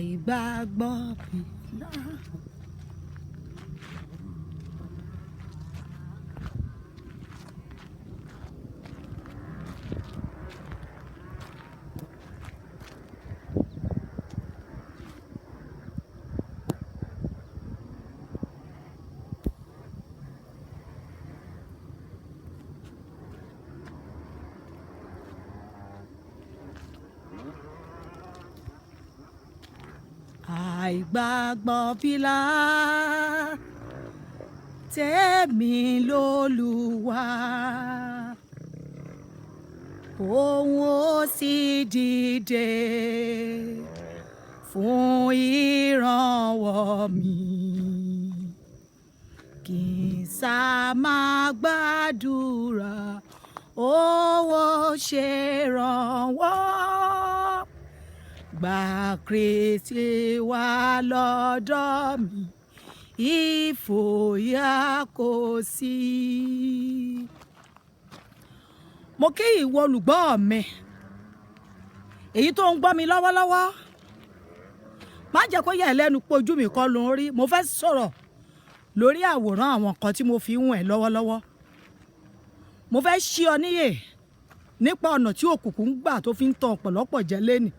Àìgbàgbọ́ bìlà. Àìgbàgbọ́ bìlà tèmi lólúwa. Òun ó sì dìde fún ìrànwọ́ mi. Kì í sá máa gbàdúrà, owó ṣèrànwọ́. Gba Kristi wá lọ́dọ̀ mi, ìfòyà kò sí. Mo kí ìwọ olùgbọ́ mi, èyí tó ń gbọ́ mi lọ́wọ́lọ́wọ́. Má jẹ́ kó yà ẹ́ lẹ́nu pé ojú mi kọ́ ló ń rí. Mo fẹ́ sọ̀rọ̀ lórí àwòrán àwọn nǹkan tí mo fi ń wọ̀n ẹ́ lọ́wọ́lọ́wọ́. Mo fẹ́ ṣí ọ níyè nípa ọ̀nà tí òkùnkùn ń gbà tó fi ń tan ọ̀pọ̀lọpọ̀ jẹ lénìí.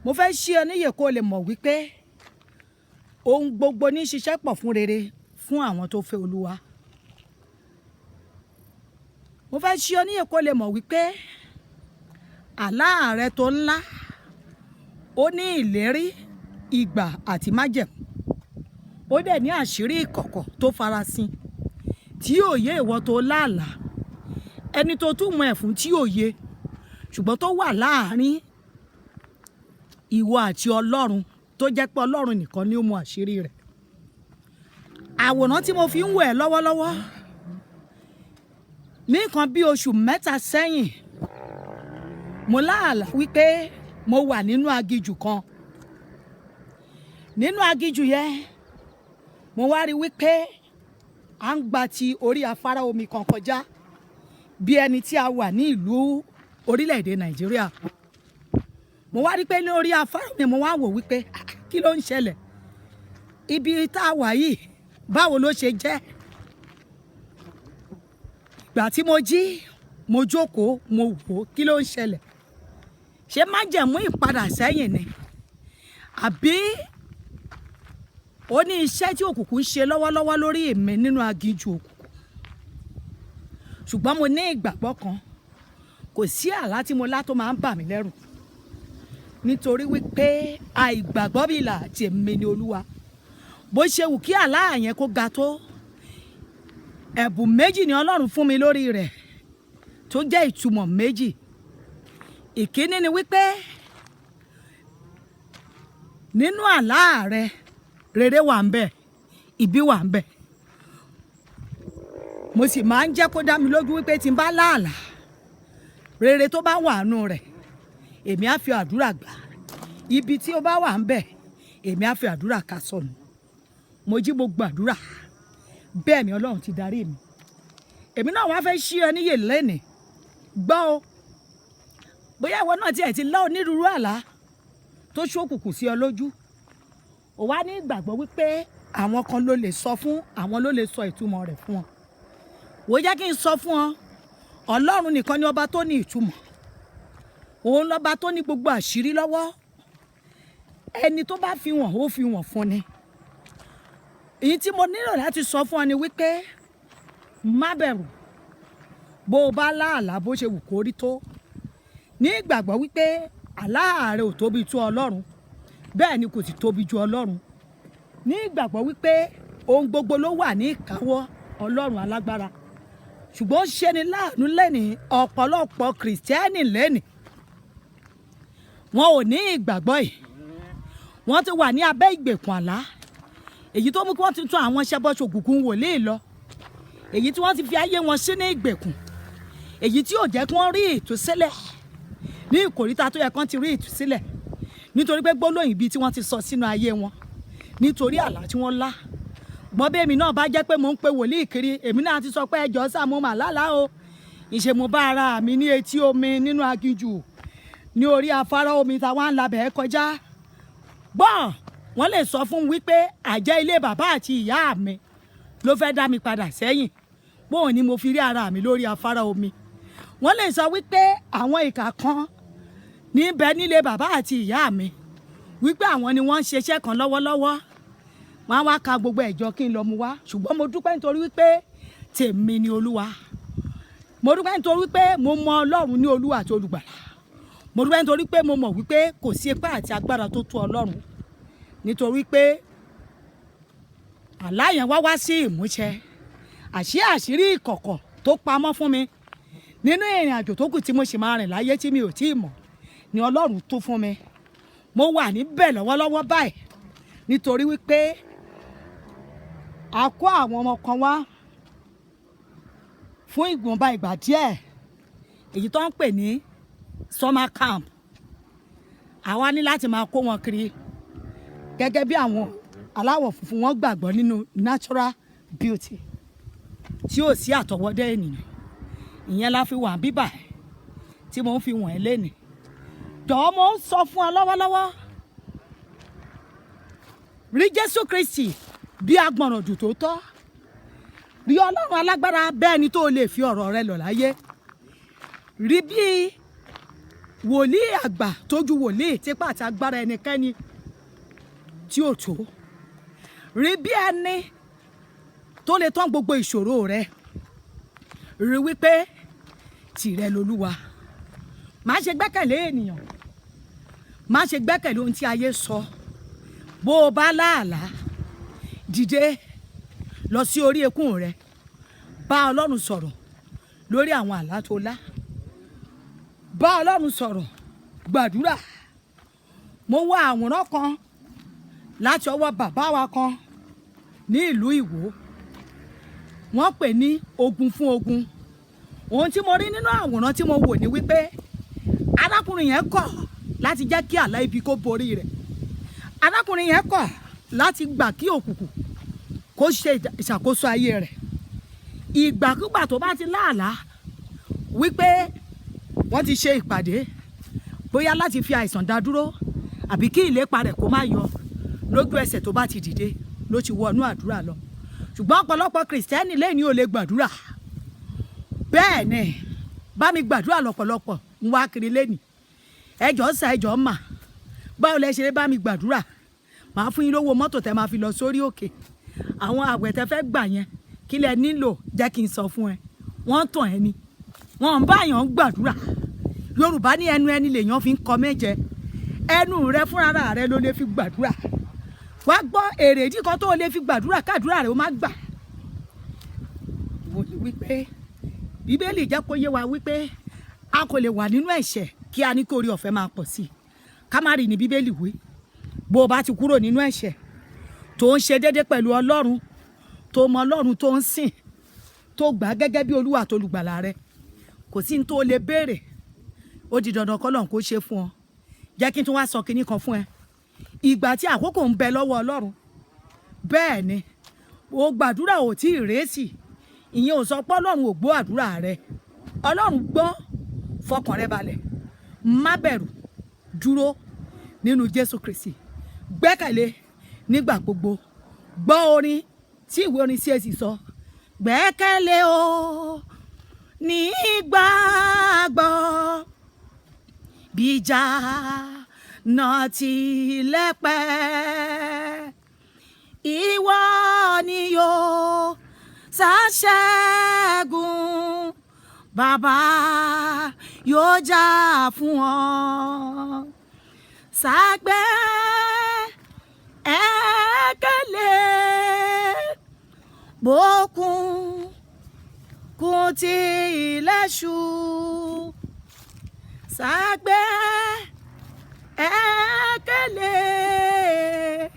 Mo fẹ́ ṣí ọ níyè kó lè mọ̀ wípé ohun gbogbo ní ṣiṣẹ́ pọ̀ fún rere fún àwọn tó fẹ́ Olúwa. Mo fẹ́ ṣí ọ níyè kó lè mọ̀ wípé àlá rẹ tó ńlá ó ní ìlérí, ìgbà àti májẹ̀mú. Ó dẹ̀ ní àṣírí ìkọ̀kọ̀ tó farasin tí yóò yé ìwọ tó láàlá, ẹni tó túmọ̀ ẹ̀ fún tí yóò yé, ṣùgbọ́n tó wà láàárín ìwọ àti Ọlọ́run, tó jẹ́ pé Ọlọ́run nìkan ni ó mọ àṣírí rẹ̀. Àwòrán tí mo fi ń wò ẹ́ lọ́wọ́lọ́wọ́ ní nǹkan bí oṣù 3 sẹ́yìn, mo láàlá wípé mo wà nínú aginjù kan. Nínú aginjù yẹn, mo wá rí wípé à ń gba ti orí afárá omi kan kọjá bí ẹni tí a wà ní ìlú orílẹ̀-èdè Nàìjíríà. Mo wá rí pé ní orí afárá omi, mo wá wò wípé kí ló ń ṣẹlẹ̀? Ibi tá a wà yìí, báwo ló ṣe jẹ́? Ìgbà tí mo jí, mo jókòó, mo wò kí ló ń ṣẹlẹ̀? Ṣé májẹ̀mú ìpadà sẹ́yìn ni? Àbí ó ní iṣẹ́ tí òkùnkùn ń ṣe lọ́wọ́lọ́wọ́ lórí mi nínú aginjù òkùnkùn? Ṣùgbọ́n mo ní ìgbàgbọ́ kan, kò sí àlá tí mo lá tó máa ń bà mí lẹ́rù. Nítorí wípé àìgbàgbọ́ bìlà tèmi ni Olúwa. Bó ṣe wù kí àlá yẹn kó ga tó, ẹ̀bùn méjì ni Ọlọ́run fún mi lórí rẹ̀ tó jẹ́ ìtumọ̀ méjì. Ìkíní ni wípé nínú àlá rẹ, rere wà ń bẹ, ibi wà ń bẹ. Mo sì máa ń jẹ́ kó dá mi lójú wípé tí n bá láàlá, rere tó bá wà nínú rẹ̀, èmi á fi àdúrà gbà. Ibi tí ó bá wà ń bẹ, èmi á fi àdúrà ká sọnù. Mo jí, mo gbàdúrà. Bẹ́ẹ̀ ni Ọlọ́run ti darí mi. Èmi náà wá fẹ́ ṣí ọ níyè lénìí. Gbọ́ o. Bóyá ìwọ náà tí ẹ ti lá onírúurú àlá tó ṣókùnkùn sí ọ lójú. Ó wá ní ìgbàgbọ́ wípé àwọn kan ló lè sọ fún, àwọn ló lè sọ ìtumọ̀ rẹ̀ fún ọ. Wò jẹ́ kí n sọ fún ọ, Ọlọ́run nìkan ni ọba tó ní ìtumọ̀. Òun lọba tó ní gbogbo àṣírí lọ́wọ́. Ẹni tó bá fi wọ̀n, ó fi wọ̀n fún ni. Èyí tí mo nílò láti sọ fún ọ ni wípé má bẹ̀rù. Bó o bá láàlá bó ṣe wù kó rí tó. Ní ìgbàgbọ́ wípé àlá rẹ ò tóbi tó Ọlọ́run, bẹ́ẹ̀ ni kò sì tóbi ju Ọlọ́run. Ní ìgbàgbọ́ wípé ohun gbogbo ló wà ní ìkáwọ́ Ọlọ́run alágbára. Ṣùgbọ́n ó ṣe ni láàánú lẹ́ni ọ̀pọ̀lọpọ̀ Kìrìsìtẹ́nì lẹ́ni. Wọn ò ní ìgbàgbọ́ yìí. Wọ́n ti wà ní abẹ́ ìgbèkùn àlá. Èyí tó mú kí wọ́n ti tún àwọn ṣẹbọṣògùngùn wòlíì lọ. Èyí tí wọ́n ti fi ayé wọn sí ní ìgbèkùn. Èyí tí ò jẹ́ kí wọ́n rí ìtúsílẹ̀ ní ìkòríta tó yẹ kí wọ́n ti rí ìtúsílẹ̀. Nítorí pé gbólóhùn ibi tí wọ́n ti sọ sínú ayé wọn. Nítorí àlá tí wọ́n lá. Gbọ́n bí èmi náà bá jẹ́ pé mò ń pe wòlíì kiri, èmi náà ti sọ pé ẹjọ́ sá mo mà lálàá o. Ìṣe mo bá ara mi ní etí omi nínú aginjù, ní orí afárá omi tá wá ń labẹ̀ kọjá. Gbọ́n wọ́n lè sọ fún wípé àjẹ́ ilé bàbá àti ìyá mi ló fẹ́ dá mi padà sẹ́yìn, bóun ni mo fi rí ara mi lórí afárá omi. Wọ́n lè sọ wípé àwọn ìkà kan níbẹ̀ nílé bàbá àti ìyá mi, wípé àwọn ni wọ́n ń ṣiṣẹ́ kan lọ́wọ́lọ́wọ́. Wọ́n á wá ka gbogbo ẹ̀jọ́ kí n lọ mu wá. Ṣùgbọ́n mo dúpẹ́ nítorí wípé tèmi ni Olúwa. Mo dúpẹ́ nítorí wípé mo mọ Ọlọ́run ní Olúwa àti Olùgbàlà. Mo dúpẹ́ nítorí pé mo mọ̀ wípé kò sí ipá àti agbára tó tó Ọlọ́run, nítorí pé àlá yẹn wá wá sí ìmúṣẹ. Àṣé àṣírí ìkọ̀kọ̀ tó pamọ́ fún mi nínú ìrìn àjò tó kù tí mo sì máa rìn láyé tí mi ò tí ì mọ̀ ni Ọlọ́run tó fún mi. Mo wà níbẹ̀ lọ́wọ́lọ́wọ́ báyìí nítorí wípé a kó àwọn ọmọ kan wá fún ìgbọ̀nba ìgbà díẹ̀, èyí tó ń pè ní summer camp. Àwa ní láti máa kó wọn kiri gẹ́gẹ́ bí àwọn aláwọ̀ funfun. Wọn gbàgbọ́ nínú natural beauty tí ò sí àtọwọ́dá ènìyàn. Ìyẹn la fi wà bíbà tí mo ń fi wọ̀n ẹ́ lénìí. Jọ̀ọ́, mo ń sọ fún ọ lọ́wọ́lọ́wọ́, rí Jésù Kristi bí agbọ̀nràndù tó tọ́, rí Ọlọ́run alágbára bẹ́ẹ̀ ni tó lè fi ọ̀rọ̀ rẹ lọ̀ láyé, rí bí wòlíì àgbà tójú wòlíì tipa àti agbára ẹnikẹ́ni tí ò tó, rí bí ẹni tó lè tán gbogbo ìṣòro rẹ, rí wípé tìrẹ lolúwa. Má ṣe gbẹ́kẹ̀lé ènìyàn, má ṣe gbẹ́kẹ̀lé ohun tí ayé sọ. Bó o bá láàlá, dìde lọ sí orí eékún rẹ, bá Ọlọ́run sọ̀rọ̀ lórí àwọn àlá tó lá. Bá Ọlọ́run sọ̀rọ̀, gbàdúrà. Mo wá àwòrán kan láti ọwọ́ bàbá wa kan ní ìlú Ìwó, wọ́n pè ní Ogun fún Ogun. Ohun tí mo rí nínú àwòrán tí mo wò ní wípé arákùnrin yẹn kọ̀ láti jẹ́ kí àlá ibi kó borí rẹ̀. Arákùnrin yẹn kọ̀ láti gbà kí òkùnkùn kó ṣe ìṣàkóso ayé rẹ̀. Ìgbàkúgbà tó bá ti láàlá wípé wọ́n ti ṣe ìpàdé, bóyá láti fi àìsàn dá dúró àbí kí ìlépa rẹ̀ kó má yọ, lójú ẹsẹ̀ tó bá ti dìde ló ti wọnú àdúrà lọ. Ṣùgbọ́n ọ̀pọ̀lọpọ̀ Kìrìsìtẹ́nì lẹ́ni ò lè gbàdúrà. Bẹ́ẹ̀ ni, bá mi gbàdúrà lọ́pọ̀lọpọ̀ ń wá kiri lẹ́nì. Ẹjọ́ sà, ẹjọ́ mà, báwo lẹ ṣe lè bá mi gbàdúrà? Màá fún yín lówó mọ́tò tẹ máa fi lọ sórí òkè. Àwọn àwẹ̀ tẹ fẹ́ gbà yẹn, kí lẹ nílò? Jẹ́ kí n sọ fún ẹ. Wọ́n tàn ẹ́ ni, wọ́n ń bá yàn gbàdúrà. Yorùbá ní ẹnu ẹni lèèyàn fi ń kọ méje. Ẹnu rẹ fúnra rẹ ló lè fi gbàdúrà. Wá gbọ́, èrè ìdí kan tó lè fi gbàdúrà kàdúrà rẹ ó má gbà wò ní wípé Bíbélì jẹ́ kó yé wa wípé a kò lè wà nínú ẹ̀ṣẹ̀ kí a ní kó orí ọ̀fẹ́ máa pọ̀ sí i. Ká má rí ní Bíbélì wí. Bó o bá ti kúrò nínú ẹ̀ṣẹ̀, tó ń ṣe déédé pẹ̀lú Ọlọ́run, tó mọ Ọlọ́run tó ń sìn, tó gbà á gẹ́gẹ́ bí Olúwa tó lùgbàlà rẹ, kò sí ní tó lè béèrè, ó di dandan kọ́lọ́run kó ṣe fún ọ. Jẹ́ kí n tún wá sọ kinní kan fún ẹ. Ìgbà tí àkókò ń bẹ lọ́wọ́ Ọlọ́run, bẹ́ẹ̀ ni o gbàdúrà ò tí ì rèésì, ìyẹn ò sọ pé Ọlọ́run ò gbọ́ àdúrà rẹ. Ọlọ́run gbọ́. Fọkàn rẹ balẹ̀, má bẹ̀rù, dúró nínú Jésù Kristi, gbẹ́kẹ̀lé nígbà gbogbo. Gbọ́ orin tí ìwé orin CAC sọ: gbẹ́kẹ̀lé o nígbàgbọ́, bíjà náà tilẹ̀ pẹ́, ìwọ ni yóò ṣàṣẹ́gun, bàbá yóò jà fún ọ. Ṣàgbẹ́ ẹ̀kẹ́lẹ́ bókun kún tí ilẹ̀ ṣú, ṣàgbẹ́ ẹ̀kẹ́lẹ́,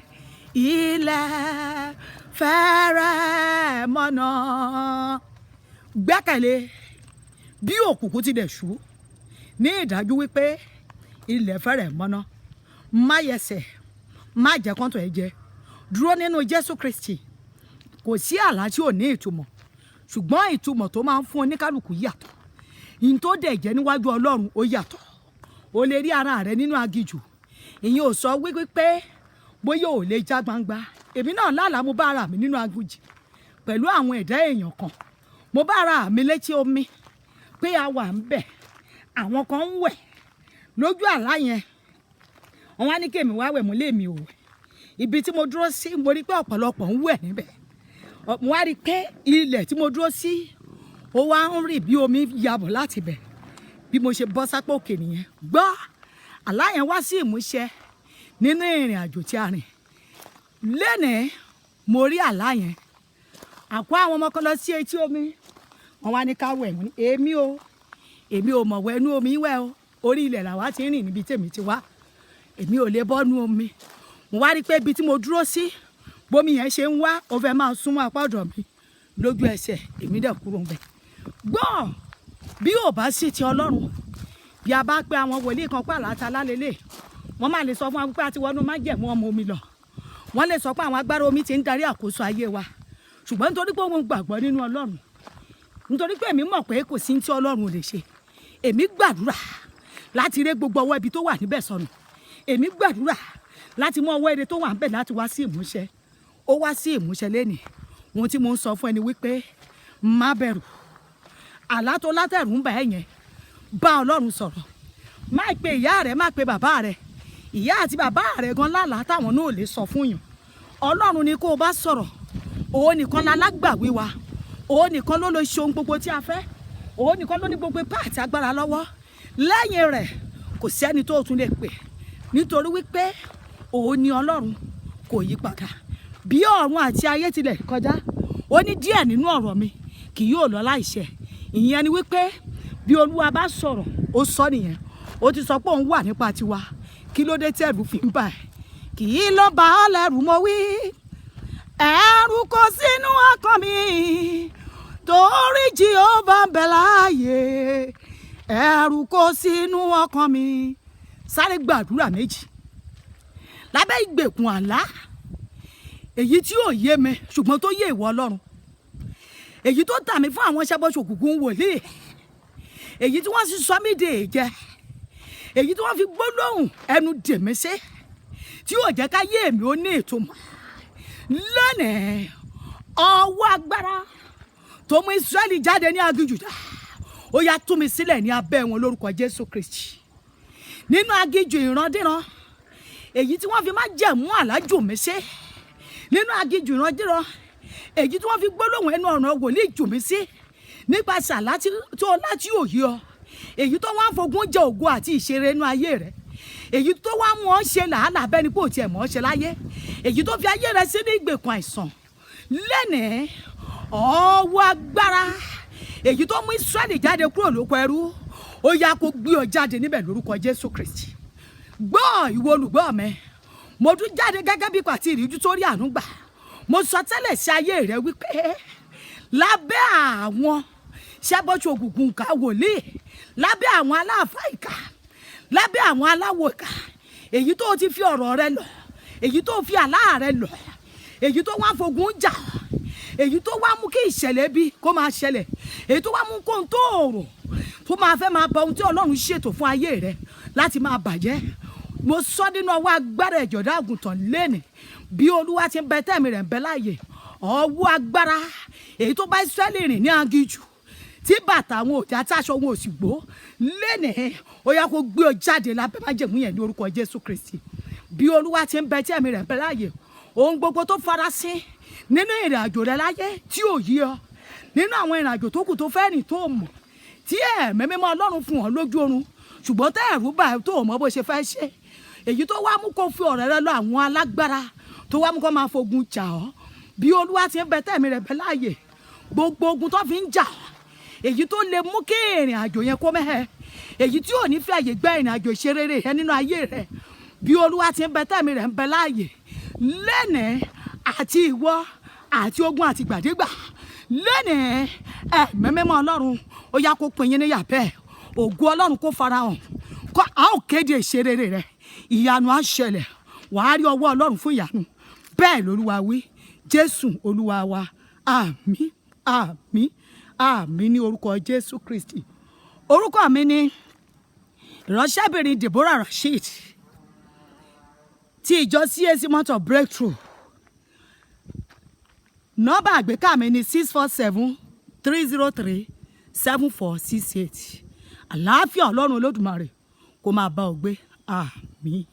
ilẹ̀ fẹ́rẹ̀ mọ́nà. Gbẹ́kẹ̀lé bí òkùnkùn ti dẹ̀ ṣú ní ìdájú wípé ilẹ̀ fẹ́rẹ̀ mọ́nà. Má yẹsẹ̀, má jẹ́ kọ́ńtò ẹ jẹ. Dúró nínú Jésù Kristi. Kò sí àlá tí ò ní ìtumọ̀, ṣùgbọ́n ìtumọ̀ tó máa ń fún oníkálukú yàtọ̀. Ìyìn tó dẹ̀ jẹ́ níwájú Ọlọ́run ó yàtọ̀. O lè rí ara rẹ nínú aginjù, ìyẹn ò sọ wípé Bóyá ò lè já gbangba. Èmi náà lálàá, mo bá ara mi nínú aginjù pẹ̀lú àwọn ẹ̀dá èèyàn kan. Mo bá ara mi létí omi pé a wà ń bẹ̀, àwọn kan ń wẹ̀ lójú àlá yẹn. Wọ́n wá ní kí èmi wá wẹ̀, mo lé mi ò wẹ̀. Ibi tí mo dúró sí, mo rí pé ọ̀pọ̀lọpọ̀ ń wẹ̀ níbẹ̀. Mo wá rí i pé ilẹ̀ tí mo dúró sí, ó wá ń rì bí omi yabọ̀ láti bẹ̀. Bí mo ṣe bọ́ sápò òkè nìyẹn. Gbọ́, àlá yẹn wá sí ìmúṣẹ nínú ìrìn àjò tí a rìn lẹ́nìí. Mo rí àlá yẹn, àkó àwọn ọmọ kan lọ sí etí omi, wọ́n wá ní ká wẹ̀. Wọ́n ní èmi ò mọ̀ wẹ̀ inú omi wẹ̀ o. Orí ilẹ̀ làwa ti ń rìn níbi tèmi ti wá. Èmi ò lè bọ́ nú omi. Mo wá rí i pé ibi tí mo dúró sí, bómi yẹn ṣe ń wá, ó fẹ́ máa súnmọ́ apá ọ̀dọ̀ mi. Lójú ẹsẹ̀, èmi dẹ̀ kúrò ńbẹ̀. Gbọ́, bí ò bá sí ti Ọlọ́run, bí a bá pe àwọn wòlíì kan pààlà ta lálélẹ̀, wọ́n máa lè sọ fún wa pé a ti wọnú májẹ̀mú ọmọ omi lọ. Wọ́n lè sọ pé àwọn agbára omi ti ń darí àkóso ayé wa. Ṣùgbọ́n nítorí pé òun gbàgbọ́ nínú Ọlọ́run, nítorí pé èmi mọ̀ pé kò sí tí Ọlọ́run ò lè ṣe, èmi gbàdúrà láti ré gbogbo ọwọ́ ibi tó wà níbẹ̀ sọnù. Èmi gbàdúrà láti mú ọwọ́ ire tó wà níbẹ̀ láti wá sí ìmúṣẹ. Ó wá sí ìmúṣẹ lẹ́nìí. Ohun tí mo ń sọ fún ẹni wípé má bẹ̀rù. Àlá tó látẹ̀rù ń bà ẹ́ yẹn, bá Ọlọ́run sọ̀rọ̀. Má pe ìyá rẹ, má pe bàbá rẹ. Ìyá àti bàbá rẹ gan lálàá táwọn náà ò lè sọ fún yàn. Ọlọ́run ni kó o bá sọ̀rọ̀. Òun nìkan lálágbàwí wa. Òun nìkan ló lè ṣe ohun gbogbo tí a fẹ́. Òun nìkan ló ní gbogbo ipá àti agbára lọ́wọ́. Lẹ́yìn rẹ̀, kò sẹ́ni tó tún lè pè, nítorí wípé òun ni Ọlọ́run, kò yí padà. Bí ọ̀run àti ayé tilẹ̀ kọjá, ó ní díẹ̀ nínú ọ̀rọ̀ mi kì yóò lọ láìṣẹ. Ìyẹn ni wípé bí Olúwa bá sọ̀rọ̀, ó sọ nìyẹn. Ó ti sọ pé òun wà nípa tiwa. Kí ló dé tí ẹ̀rù fi ń bà ẹ́? Kì í ló bá ọ lẹ́rù? Mo wí, ẹ̀rù kò sínú ọkàn mi, torí Jèhófà ń bẹ láàyè. Ẹ̀rù kò sínú ọkàn mi. Sáré gbàdúrà méjì lábẹ́ ìgbèkùn àlá èyí tí ò yé mi ṣùgbọ́n tó yé ìwọ Ọlọ́run, èyí tó tà mí fún àwọn ṣẹbọṣòkùnkùn wòlíì, èyí tí wọ́n sì sọ mí dè jẹ, èyí tí wọ́n fi gbólóhùn ẹnu dè mí sí, tí yóò jẹ́ ká yé mi ó ní ìtumọ̀ lónìí. Ọwọ́ agbára tó mú Ísírẹ́lì jáde ní aginjù, ó yá, tú mi sílẹ̀ ní abẹ́ wọn lórúkọ Jésù Kristi. Nínú aginjù ìrandíran èyí tí wọ́n fi májẹ̀mú àlájù mi sí, nínú aginjù ìrandíran èyí tí wọ́n fi gbólóhùn ẹnu ọ̀nà wòlíì jù mí sí nípasẹ̀ àlá tó láti òye ọ, èyí tó wá ń fogun jẹ ògo àti ìṣeré inú ayé rẹ, èyí tó wá mú ọ ṣe làálàá bẹ́ẹ̀ ni pé ò tiẹ̀ mọ̀ ọ́ ṣe láyé, èyí tó fi ayé rẹ sí ní ìgbèkùn àìsàn lẹ́nìí, ọwọ́ agbára èyí tó mú Ísírẹ́lì jáde kúrò lóko ẹrú, ó yá, kó gbé ọ jáde níbẹ̀ lórúkọ Jésù Kristi. Gbọ́, ìwọ olùgbọ́ mi, mo tún jáde gẹ́gẹ́ bí pàtí ìríjú tó rí àánú gbà. Mo sọ tẹ́lẹ̀ sí ayé rẹ wípé lábẹ́ àwọn ṣẹ́bọ́sù òkùnkùn ká wòlíì, lábẹ́ àwọn aláàfáà ìkà, lábẹ́ àwọn aláwọ̀ ìkà, èyí tó ti fi ọ̀rọ̀ rẹ lọ, èyí tó fi àlá rẹ lọ, èyí tó wá fogun jà, èyí tó wá mú kí ìṣẹ̀lẹ̀ bí kó máa ṣẹlẹ̀, èyí tó wá mú kó ń tó òrò tó máa fẹ́ máa bọ ohun tí Ọlọ́run ṣètò fún ayé rẹ láti máa bàjẹ́, mo sọ nínú ọwọ́ agbára ẹ̀jọ̀dá àgùntàn lẹ́nìí, bí Olúwa ti ń bẹ tẹ́mi rẹ̀ ń bẹ láàyè, ọwọ́ agbára èyí tó bá Ísírẹ́lì rìn ní aginjù, tí bàtà àwọn òjá, tí aṣọ wọn ò sì gbó lẹ́nìí, ó yá, kó gbé ọ jáde lábẹ́ májẹ̀mú yẹn ní orúkọ Jésù Kristi. Bí Olúwa ti ń bẹ tí ẹ̀mí rẹ̀ ń bẹ láàyè, ohun gbogbo tó farasin nínú ìrìn àjò rẹ láyé tí ò yí ọ, nínú àwọn ìrìn àjò tó kù tó fẹ́ rìn tó mọ̀, tí ẹ̀mí mímọ́ Ọlọ́run fún ọ lójú oorun, ṣùgbọ́n tẹ́ ẹ̀rù bá tó mọ̀ bó ṣe fẹ́ ṣe, èyí tó wá mú kó fi ọ̀rẹ́ rẹ lọ àwọn alágbára, tó wá mú kó máa fogun jà ọ́, bí Olúwa ti ń bẹ tẹ̀mí rẹ̀ bẹ láàyè, gbogbo ogun tó fi ń jà, èyí tó lè mú kí ìrìn àjò yẹn kó mẹ́hẹ, èyí tí ò ní fi àyè gba ìrìn àjò ìṣerere rẹ nínú ayé rẹ, bí Olúwa ti ń bẹ tẹ̀mí rẹ̀ ń bẹ láàyè lẹ́nìí, àti ìwọ àti ogun àti gbàdégbà lẹ́nìí, ẹ̀mí mímọ́ Ọlọ́run, ó yá, kó pín yín níyà bẹ́ẹ̀. Ògo Ọlọ́run kó farahàn, kó a ó kéde ìṣerere rẹ. Ìyanu á ṣẹlẹ̀, wàá rí ọwọ́ Ọlọ́run fún ìyanu. Bẹ́ẹ̀ lolúwa wí. Jésù Olúwa wa. Àmín, àmín, àmín ní orúkọ Jésù Kristi. Orúkọ mi ni ìránṣẹ́bìnrin Deborah Rasheed. Ti ìjọ CAC Mount of Breakthrough, nọ́mbà àgbékà mi ní 647 303 7468. Àlàáfíà Ọlọ́run Olódùmarè kó máa bá ọ gbé. Àmín.